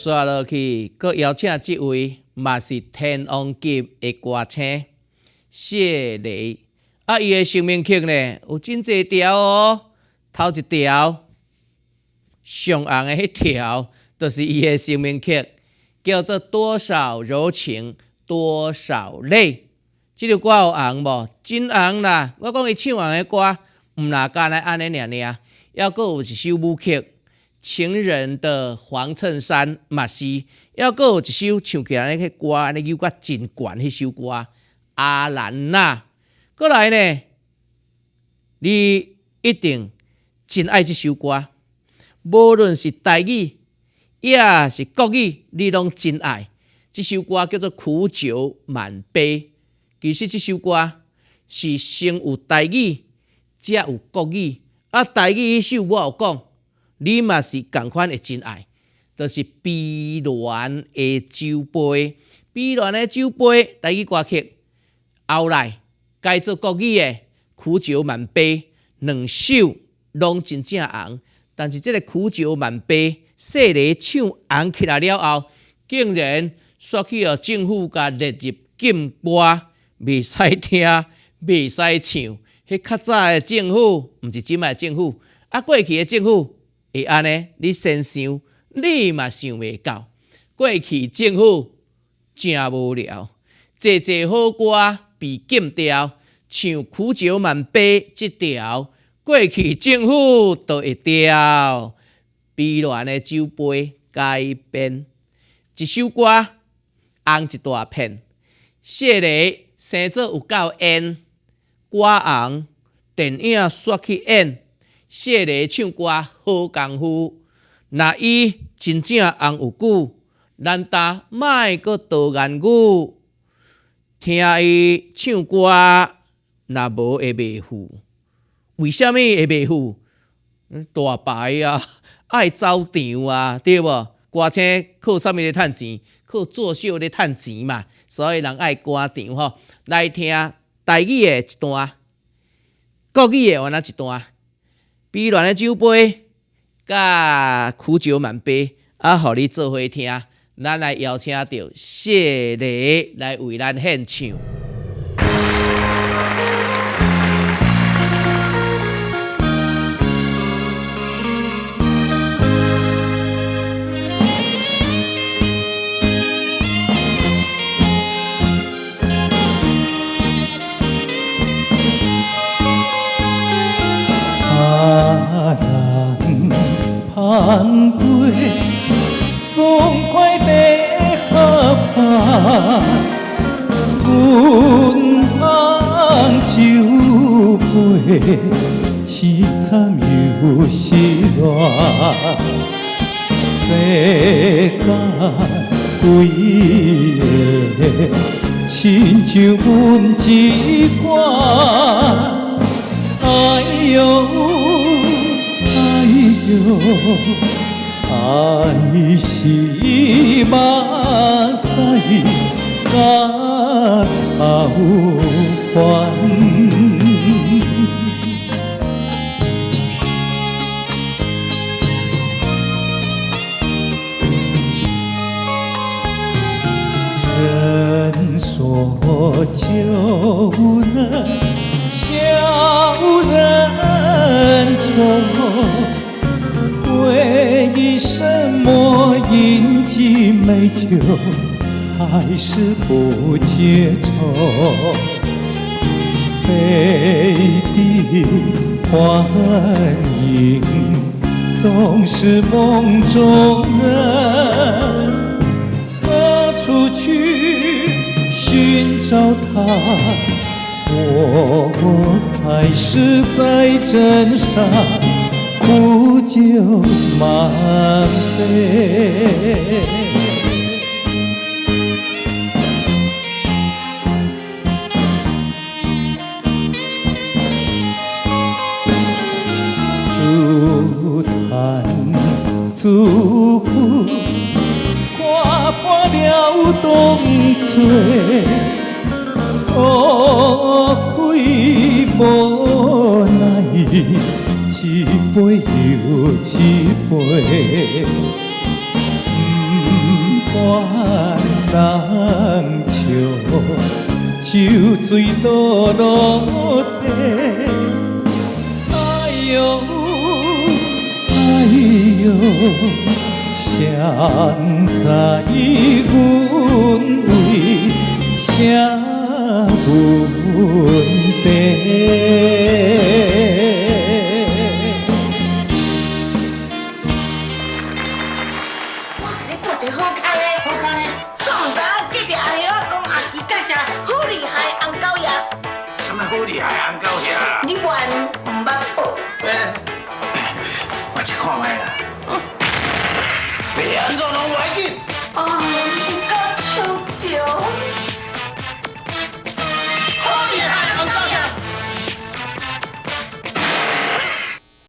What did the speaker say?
煞落去，閣邀請這位嘛是天王級的歌星謝雷。啊，伊的成名曲呢有真濟條哦，頭一條上紅的彼條，就是伊的成名曲，叫做《多少柔情多少淚》。這首歌有紅無？真紅啦！我講伊唱紅的歌，毋若干焦按呢爾爾，猶閣有一首舞曲《情人的黃襯衫》嘛是，猶閣有一首唱起來彼歌按呢扭甲真懸，彼首歌《阿蘭那》。閣來呢，你一定真愛這首歌，無論是台語，抑是國語，你攏真愛。這首歌叫做《苦酒滿杯》。其實這首歌是先有台語，才有國語。啊，台語彼首我有講，你嘛是仝款會真愛，就是《悲戀的酒杯》。悲戀的酒杯，台語歌曲，後來改做國語的《苦酒滿杯》，兩首攏真正紅。但是這個《苦酒滿杯》，謝雷唱紅起來了後，竟然煞去予政府共列入禁歌，袂使聽，袂使唱。彼較早的政府，毋是這擺的政府，啊，過去的政府會按呢？你先想，你嘛想袂到。過去政府誠無聊，濟濟好歌被禁掉，像《苦酒滿杯》這條，過去政府都會掉。悲戀的酒杯改編，一首歌紅一大片。謝雷生做有夠緣，歌紅，電影煞去演。謝雷唱歌好功夫，若伊真正紅有久，咱呾莫閣多言語。聽伊唱歌，若無會袂赴。為啥物會袂赴？大牌啊，愛走場啊，對無？歌星靠啥物咧趁錢？靠作秀咧趁錢嘛，所以人愛趕場吼。來聽台語的一段，國語的換一段。悲戀的酒杯，佮苦酒滿杯，啊，予你做伙聽。咱來邀請著謝雷來為咱獻唱。阿人捧杯，爽快地合拍，阮红酒杯，凄惨又失落。世间几个，亲像阮这款。哎哟，哎哟，爱是目屎佮草原。人說酒能消人愁，為什麼飲盡美酒還是不解愁？杯底幻影總是夢中人，何處去尋找他？我還是在鎮上苦酒滿杯。自嘆自負，看破了當初，苦開無奈，一杯又一杯，不像水倒落地。哎喲，哎喲，誰知阮為啥問題？哇，你報一個好康的，好康的。煞毋知影隔壁阿兄講阿基介紹好厲害紅狗爺。什麼好厲害紅狗爺？你原毋捌報？我食看覓啦。你按怎攏袂